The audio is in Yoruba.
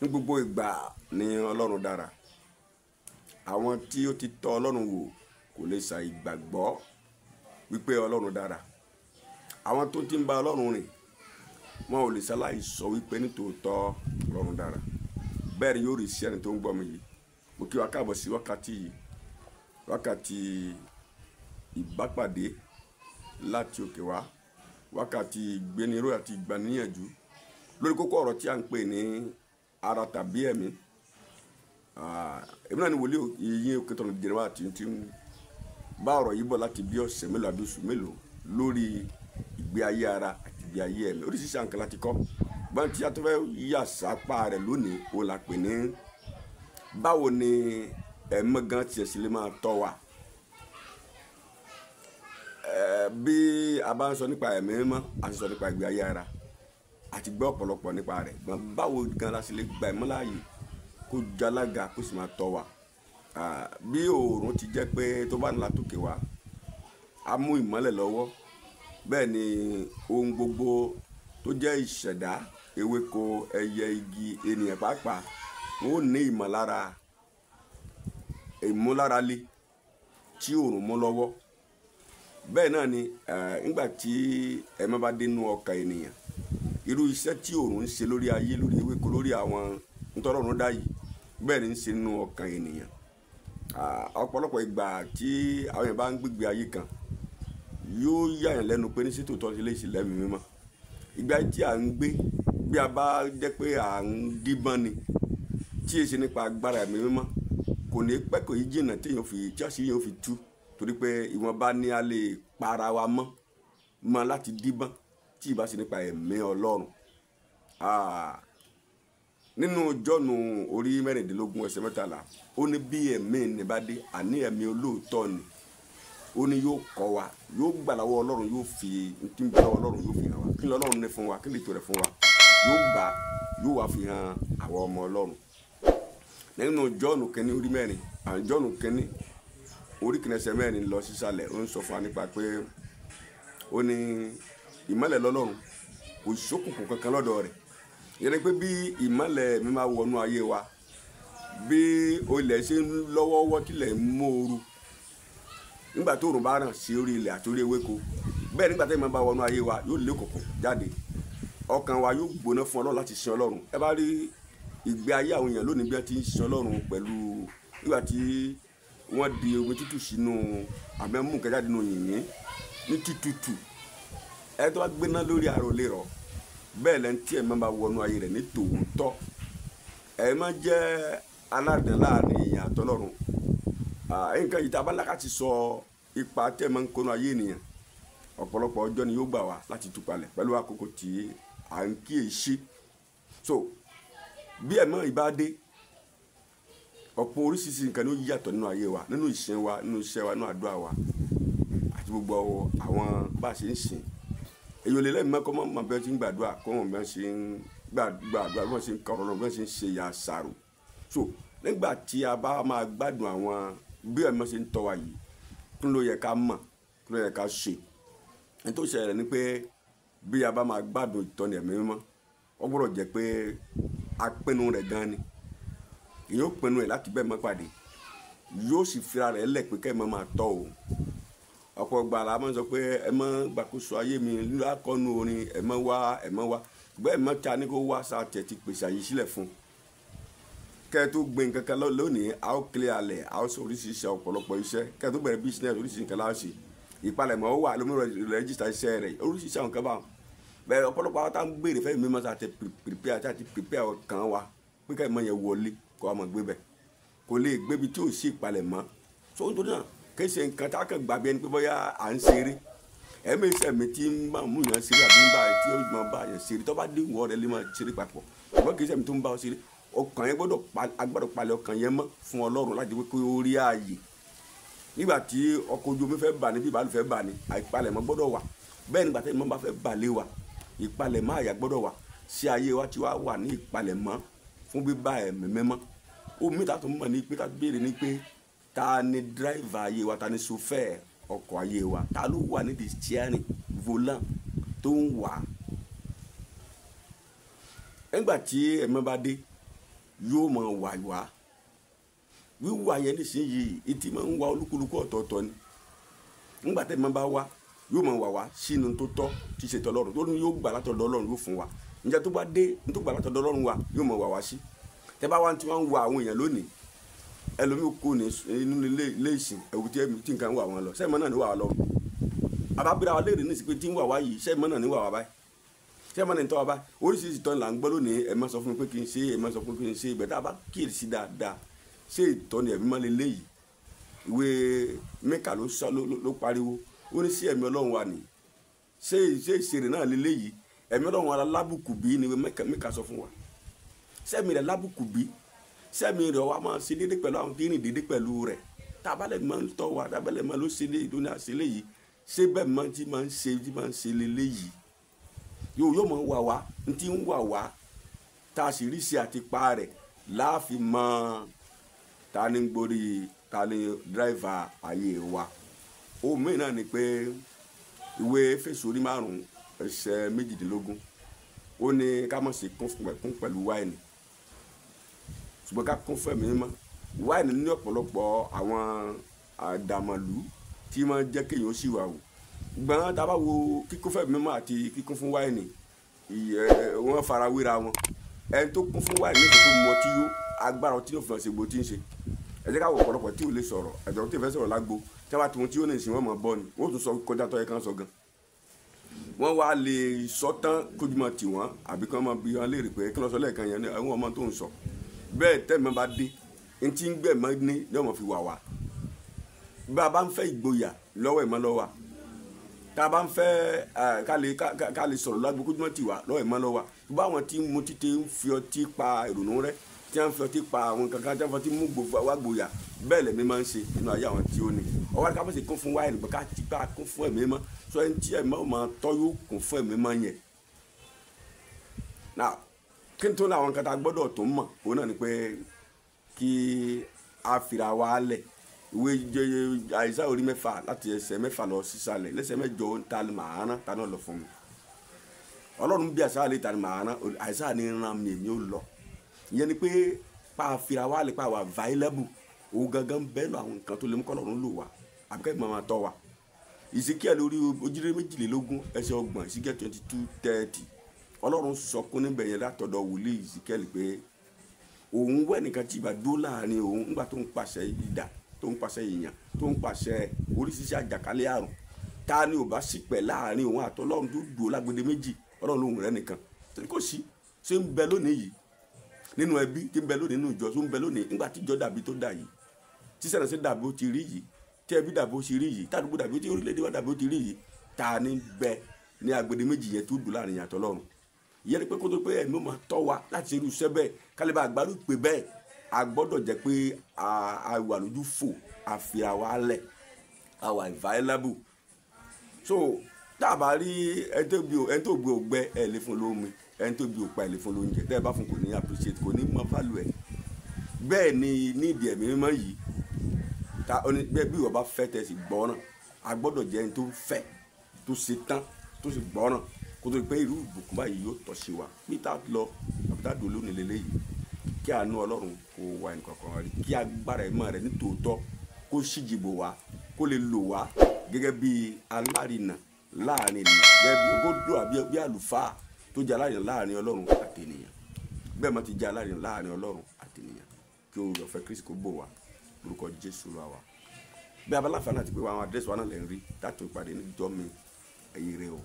Ní gbogbo ìgbà ni Ọlọ́run dára. Àwọn tí ó ti tọ́ Ọlọ́run wò kò lè ṣàì gbàgbọ́ wípé Ọlọ́run dára. Àwọn tó ti ń bá Ọlọ́run rìn, wọn ò lè ṣaláì sọ wípé nítòótọ́ Ọlọ́run dára. Bẹ́ẹ̀ ni yóò rí sí ẹni tó ń gbọ́ mi yìí. Mo kí wa káàbọ̀ sí wákàtí yìí, wákàtí ìbápàdé láti òkè wá, wákàtí ìgbéniró àti ìgbaniníyànjú lórí kókó ọ̀rọ̀ tí a ń pè ní ara tàbí ẹ̀mí. Èmi náà ni wòlíì Ìyìn Òkètọ́nà Jeremiah tí ń bá ọ̀rọ̀ yìí bọ̀ láti bí ọ̀sẹ̀ mélòó àbí oṣù mélòó lórí ìgbé ayé ara àti ìgbé ayé ẹ̀mí. Oríṣiríṣi àǹkà láti kọ́. Gbọ́n tí a tó fẹ́ yà sápá rẹ̀ lónìí, òun la pè ní báwo ni ẹ̀mí gan tiẹ̀ sì lè máa tọ́ wa. Bí a bá ń sọ nípa ẹ̀mí mímọ́, a sì sọ nípa ìgbé ayé ara, àti gbọ́ ọ̀pọ̀lọpọ̀ nípa rẹ̀. Gbọ́n báwo gan la sì lè gba ẹ̀mí láàyè kó jalága kó sì máa tọ́ wa. Bí òòrùn ti jẹ́ pé tó bá ń la tókè wá, a mú ìmọ́lẹ̀ lọ́wọ́. Bẹ́ẹ̀ ni ohun gbogbo tó jẹ́ ìṣẹ̀dá, ewéko, ẹyẹ, igi, ènìyàn pàápàá, wọn ò ní ìmọ̀lára, ìmúlárale tí òòrùn mú lọ́wọ́. Bẹ́ẹ̀ náà ni nígbà tí ẹ̀mí bá dé inú ọkàn ènìyàn, irú iṣẹ́ tí òòrùn ń ṣe lórí ayé, lórí ewéko, lórí àwọn ntọ́lọ́run dá yìí, bẹ́ẹ̀ ni ń ṣe nínú ọkàn ènìyàn. Ọ̀pọ̀lọpọ̀ ìgbà tí àwọn èèyàn bá ń gbégbé ayé kan, yóò yà yàn lẹ́nu pé ní sí tòótọ́ sí lè ṣe lẹ́mìí mímọ́. Ìgbà tí à ń gbé, bí a bá jẹ́ pé à ń díbọ́n ni, tí èsì nípa agbára ẹ̀mí mímọ́, kò ní pẹ́ kò yí jìnnà tí èèyàn fi, tí àṣírí èèyàn fi tú, torí pé ìwọ̀nba ni a lè para wa mọ́, mọ́ láti díbọ́n tí ì bá ṣe nípa ẹ̀mí Ọlọ́run. Nínú Jọ́ọ̀nù orí 16:13, ó ní bí ẹ̀mí ni bá dé, àní ẹ̀mí olóòótọ́ ni, ó ní yóò kọ́ wa, yóò gbà lọ́wọ́ Ọlọ́run, yóò fi ntí ń bẹ lọ́wọ́ Ọlọ́run yóò fi hàn wa. Kí ni Ọlọ́run ní fún wa? Kí ni ètò rẹ̀ fún wa? Yóò gbà, yóò wá fi hàn àwọn ọmọ Ọlọ́run. Nínú Jọ́ọ̀nù 1 orí 4, àní Jọ́ọ̀nù 1 orí 1:4 lọ sísàlẹ̀, ó ń sọ fún wa nípa pé ó ní ìmọ́lẹ̀ lọ́lọ́run, kò sókùnkùn kankan lọ́dọ̀ rẹ̀. Ìyẹn ni pé bí ìmọ́lẹ̀ mi máa wọnú ayé wa, bí ilẹ̀ ṣe ń lọ́wọ́wọ́ tilẹ̀ ń mú ooru nígbà tó òrùn bá ràn sí orí ilẹ̀ àti orí ewéko, bẹ́ẹ̀ nígbà tí ìmọ̀ bá wọnú ayé wa, yóò lé òkùnkùn jáde. Ọkàn wa yóò gbóná fún Ọlọ́run láti sin Ọlọ́run. Ẹ bá rí ìgbé ayé àwọn èèyàn lónìí bí wọ́n ti ń sin Ọlọ́run pẹ̀lú nígbà tí wọ́n di omi tútù sínú àmẹ́mú nǹkan jáde nínú yìnyín ní tútùtù. Ẹ tó bá gbéná lórí àrò lè rọ̀. Bẹ́ẹ̀ lẹ́ni tí ẹ̀mí bá wọnú ayé rẹ̀ ní tòótọ́. Ẹ má jẹ́ aládùn láàrin èèyàn àtọlọ́run. Nǹkan yìí tá a bá lákàtí sọ ipa tí ẹ máa ń kónú ayé ènìyàn, ọ̀pọ̀lọpọ̀ ọjọ́ ni yóò gbà wá láti tú palẹ̀ pẹ̀lú àkókò tí à ń kíyèsí. So bí ẹ̀mí ìbá dé, ọ̀pọ̀ oríṣiríṣi nǹkan ni ó yàtọ̀ nínú ayé wa, nínú ìsìn wa, nínú iṣẹ́ wa, nínú àdúrà wa, àti gbogbo àwọn bá a ṣe ń sìn. Èyí ò lè lẹ́mìí mọ́ kọ́ mọ́ bí wọ́n ti ń gbàdúrà, kọ́ mọ́ bí wọ́n ṣe ń gbàdúrà, bí wọ́n ṣe ń kọ́ Ọlọ́run, bí wọ́n ṣe ń ṣe àṣàrò. So nígbà tí a bá máa gbádùn àwọn bí ẹ̀mí ṣe ń tọ́ wa yìí, kí ló yẹ ká mọ̀, kí ló yẹ ká ṣe? Ohun tó ṣẹlẹ̀ ni pé bí a bá máa gbádùn ìtọ́ni ẹ̀mí mímọ́, ó gbọ́dọ̀ jẹ́ pé a pinnu rẹ̀ gan ni. Èyí ó pinnu rẹ̀ láti bẹ́ẹ̀ mọ́ pàdé, yóò sì fira rẹ̀ lẹ̀ pé kẹ́ ẹ̀ máa tọ́ o. Ọ̀pọ̀ ìgbà la máa ń sọ pé ẹ má gbàkóso ayé mi lákọ́nu orin, ẹ má wá, ẹ má wá. Ṣùgbọ́n ẹ má ta ní kó wá sa tẹ̀ ti pèsè àyè sílẹ̀ fún un. Kẹ́ ẹ tó gbin nǹkan kan lónìí, a ó clear alẹ̀, a ó sọ oríṣiríṣi ọ̀pọ̀lọpọ̀ iṣẹ́. Kẹ́ ẹ tó bẹ̀rẹ̀ business, oríṣiríṣi nǹkan la ó ṣe. Ìpalẹ̀mọ́ ó wà, lómìnira rẹ́gísítà iṣẹ́ rẹ̀, oríṣiríṣi àwọn nǹkan báwọn. Bẹ́ẹ̀ ọ̀pọ̀lọpọ̀ àwọn tá ń béèrè fẹ́ mímọ́ sa tẹ prepare, tá ti prepare ọkàn wa pé ká ìmọ̀ yẹn wọlé kó wa máa gbé bẹ̀. Kò lè gbé ibi tí ò sí ìpalẹ̀mọ́. So nítorí náà, kì í ṣe nǹkan tá a kàn gbà bí ẹni pé bóyá à ń ṣeré. Ẹ̀mí iṣẹ́ mi tí ń bá mú yàn ṣeré àbí ń bá tí ó máa bá yàn ṣeré, tó bá dé ìwọ rẹ lè máa ṣeré papọ̀. Ṣùgbọ́n kì í ṣe ẹ̀mí tó ń bá ọ ṣeré. Ọkàn yẹn gbọ́dọ̀ pa, a gbọ́dọ̀ palẹ̀ ọkàn yẹn mọ́ fún Ọlọ́run láti wí pé ó rí ààyè. Nígbà tí ọkọ̀ ojú omi fẹ́ bà ní, bí bàálù fẹ́ bà ní, àìpalẹ̀mọ́ gbọ́dọ̀ wà. Bẹ́ẹ̀ nígbà tí ẹ̀mí bá fẹ́ bà lé wa, ìpalẹ̀mọ́ àyà gbọ́dọ̀ wà. Sí ayé wa tí wá wà ní ìpalẹ̀mọ́ fún bíbá ẹ̀mí mímọ́. Omi ta tó mọ̀ ní pé ká béèrè ní pé ta ni driver ayé wa, ta ni chauffeur ọkọ̀ ayé wa, ta ló wà nídìí steering volant tó ń wà. Nígbà tí ẹ̀mí bá dé, yóò máa wà wá. Wíwà yẹn nísìnyìí ìtì máa ń wá olúkúlùkù ọ̀tọ̀ọ̀tọ̀ ni. Nígbà tẹ́ máa bá wá yóò máa wà wá sínú tó tọ́ tí ṣe tọ́lọ́run tó ní yóò gbà látọ̀dọ̀ Ọlọ́run yóò fún wa. Ǹjẹ́ tó bá dé tó gbà látọ̀dọ̀ Ọlọ́run wa yóò máa wà wá sí. Tẹ́ bá wá tí wọ́n ń wa àwọn èèyàn lónìí, ẹlòmíì kò ní inú ilé ìsìn ẹ̀wù tí ẹ̀mí tí nǹkan ń wà wọn lọ, sẹ́ẹ̀ mọ́ náà ní wà wá lọ. Àbábíra wa léèrè nísìsiyìí pé tí ń wà wá yìí, sẹ́ẹ̀ mọ́ náà ní wà wá báyìí, sẹ́ẹ̀ mọ́ náà ní tọ́ wa báyìí. Oríṣiríṣi ìtọ́ni là ń gbọ́ lónìí, ẹ̀ máa sọ fún mi pé kí n ṣe, ẹ̀ máa sọ fún mi pé kí n ṣe. Ìgbà tá a bá kíyèsí dáadáa, ṣé ìtọ́ni ẹ̀mí máa lè léyìí? Ìwé Míkà ló sọ ló pariwo, ó ní sí ẹ̀mí Ọlọ́run wa nìyí, ṣé ìṣeré náà lè léyìí? Ẹ̀mí Ọlọ́run wa lábùkù bí ni ìwé Míkà sọ fún wa. Sẹ́mi rẹ̀ lábùkù bí, sẹ́mi rẹ̀ wa máa ṣe déédéé pẹ̀lú àwọn tí ń rìn déédéé pẹ̀lú rẹ̀. Tábàlẹ̀ máa ń tọ́ wa, tábàlẹ̀ máa ló ṣe léyìí tó ní àṣẹ léyìí, ṣé bẹ́ẹ̀ máa ti máa ń ṣe ti máa ń ṣe léléyìí? Yóò máa wà wá, n ti ń wà wá, tá a sì rí sí àti pa rẹ̀ láàfin mọ́ ta ni gbórí ta ni dírẹ́fà ayé wa. Ohun mìíràn náà ni pé ìwé Éfésù orí 5 ẹsẹ̀ 18 ó ní ká má ṣe kún pẹ̀lú wáìnì, ṣùgbọ́n ká kún fún ẹ̀mí mímọ́. Wáìnì ní ọ̀pọ̀lọpọ̀ àwọn àdàmọ̀lú tí máa ń jẹ́ kéèyàn ó sì wà wò. Gbọ́n tá a bá wo kíkún fún ẹ̀mí mímọ́ àti kíkún fún wáìnì, wọ́n fara wéra wọn. Ẹni tó kún fún wáìnì nígbà tó mu ọtí yó, agbára ọtí yóò fi hàn ṣe gbogbo tí ń ṣe. Ẹ jẹ́ ká wo ọ̀pọ̀lọpọ̀ tí ò lè sọ̀rọ̀, ẹ̀jọ̀ tí ò fẹ́ sọ̀rọ̀ lágbo, tí wọ́n bá ti mu tí ó ní ìsìn wọn mọ̀ bọ́ ni, wọ́n tún sọ kọjá tó yẹ kán sọ gan. Wọ́n wá lè sọ tán kójúmọ́ tì wọ́n, àbí kí wọ́n máa bi wọn léèrè pé kí ló sọ lẹ́ẹ̀kan yẹn ní àwọn ọmọ tó ń sọ. Bẹ́ẹ̀ tẹ́mi bá dé, n tí ń gbẹ̀ mọ́ ní ní ọmọ fi wà wá. Bá a bá ń fẹ́ ìgboyà lọ́wọ́ ìmọ̀ lọ́wọ́ wa. Tá a bá ń fẹ́ ká lè sọ̀rọ̀ lágbo kójúmọ́ tì wá lọ́wọ́ ìmọ̀ lọ́wọ́ wa. Bá àwọn tí mo ti ń fi ọtí pa ìrònú rẹ́, tí wọ́n fi ọtí pa àwọn kankan, tí wọ́n fi ọtí mú wá gboyà, bẹ́ẹ̀ lẹ̀mí máa ń ṣe nínú ayé àwọn tí ó ní. Ọwọ́ ká má ṣe kún fún wáìnì, bọ́ ká ti bá kún fún ẹ̀mí mọ́. Sọ ẹni tí ẹ̀mí máa tọ́ yóò kún fún ẹ̀mí mọ́ yẹn. Now, kí n tó ní àwọn nǹkan tá a gbọ́dọ̀ tó mọ̀, òun náà ni pé kí a fira wa lẹ̀. Ìwé Àìsáyà orí 6 láti ẹsẹ̀ 6 lọ sísàlẹ̀, lẹ́sẹ̀ 8 ta ni màá rán, ta náà lọ fún mi. Ọlọ́run bí Àìsáyà lè ta ni màá rán, Àìsáyà ni rán mi, èmi ò lọ. Ìyẹn ni pé pa fira wa lè pa wà available, òun gangan bẹ́ẹ̀ lọ àwọn nǹkan tó lè mú kọ́lọ́run lò wá, àbí kẹ́ máa tọ́ wa. Ezekiel orí 22 ẹsẹ̀ 30, Ezekiel 22:30. Ọlọ́run sọkún níbẹ̀ yẹn látọ̀dọ̀ wòlíì Ezekiel pé òun wẹ́ nìkan tí ìbá dúró láàrin òun nígbà tó ń pàṣẹ idà, tó ń pàṣẹ ìyàn, tó ń pàṣẹ oríṣiríṣi àjàkálẹ̀ àrùn. Ta ni ò bá sì pẹ̀ láàrin òun àtọlọ́run tó dúró lágbede méjì, Ọlọ́run lòun rẹ̀ nìkan. Torí kò sí, ṣé ń bẹ lónìí yìí nínú ẹbí, tí ń bẹ lónìí nínú ìjọ, tó ń bẹ lónìí nígbà tí ìjọ dàbí tó dà yìí, tí sẹ̀rẹ̀sẹ̀ dàbí ó ti rí yìí, tí ẹbí dàbí ó ti rí yìí, tàdúgbò dàbí ó ti orílẹ̀-èdè wa dàbí ó ti rí yìí, ta ni bẹ ní agbede méjì yẹn tó dùn láàrin àtọlọ́run? Ìyẹn ni pé kó tó pé ẹ̀mí ó máa tọ́ wa láti irú iṣẹ́ bẹ́ẹ̀, kálíbà àgbálù pé bẹ́ẹ̀, a gbọ́dọ̀ jẹ́ pé a wà lójú fò, a fi àwa lẹ̀, a wà available. So tá a bá rí ẹni tó gbé ògbẹ ẹ lè fún lómi, ẹni tó gbé òpa ẹ lè fún lóúnjẹ, tẹ́ ẹ bá fún kò ní appreciate, kò ní mọ value ẹ̀. Bẹ́ẹ̀ ni ní ìdí ẹ̀mí mímọ́ yìí, ta ó ní bẹ́ẹ̀ bí ìwọ bá fẹ́ tẹ́ sì gbọ́ràn, a gbọ́dọ̀ jẹ́ ẹni tó fẹ́, tó ṣe tán, tó sì gbọ́ràn, kó tó di pé irú ìbùkún báyìí yóò tọ́ sí wa. Bí tá a lọ, àbí tá a dùn lónìí lélẹ́yìí, kí àánú Ọlọ́run kó wá ẹnì kọ̀ọ̀kan rí, kí agbára ẹ̀mọ́ rẹ̀ ní tòótọ́ kó ṣíjìbò wá, kó lè lò wá gẹ́gẹ́ bí alárinà láàrin ènìyàn, gẹ́gẹ́ bí kó dùn bí àlùfáà tó jẹ́ alárinà láàrin Ọlọ́run àti ènìyàn. Bẹ́ẹ̀ má ti jẹ́ alárinà láàrin Ọlọ́run àti ènìyàn. Kí oore ọ̀fẹ́ Kristi kó bò wá, lórúkọ Jésù Olúwa wa. Bí a bá láǹfààní àti pé àwọn àdírẹ́sì wa náà lè ń rí, tá a tún ìpàdé níjọ́ mi, ẹ̀yin rẹ o.